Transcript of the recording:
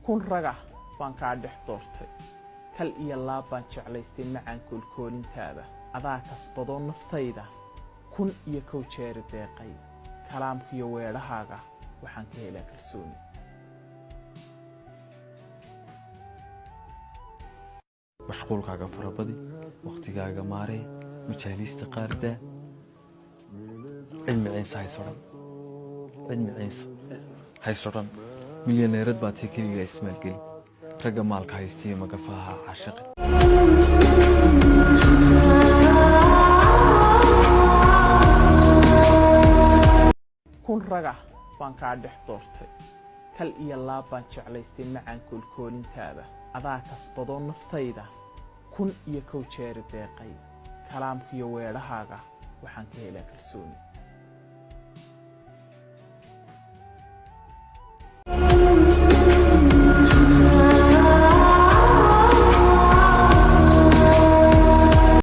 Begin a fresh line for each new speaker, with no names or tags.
Kun raga baan kaa dhex doortay, kal iyo laab baan jeclaystay macaan koolkoolintaada. Adaa kasbadoo naftayda 1001 jeeri deeqay. Kalaamkiyo weedhahaaga waxaan ka helaa kalsooni.
Mashquulkaaga farabadi, wakhtigaaga maaree, majaaliista qaardaa, cilmi ciinsa haysodhan, cilmi ciinso haysodhan. Milyaneerad baa tii, keligaa ismaalgeli. Ragga maalka haystiyo magafaha caashaqi.
Kun raga baan kaa dhex doortay, kal iyo laab baan jeclaystay macaan koolkoolintaada. Adaa kasbadoo naftayda 1001 jeeri deeqay. Kalaamkiyo weedhahaaga waxaan ka helaa kalsooni.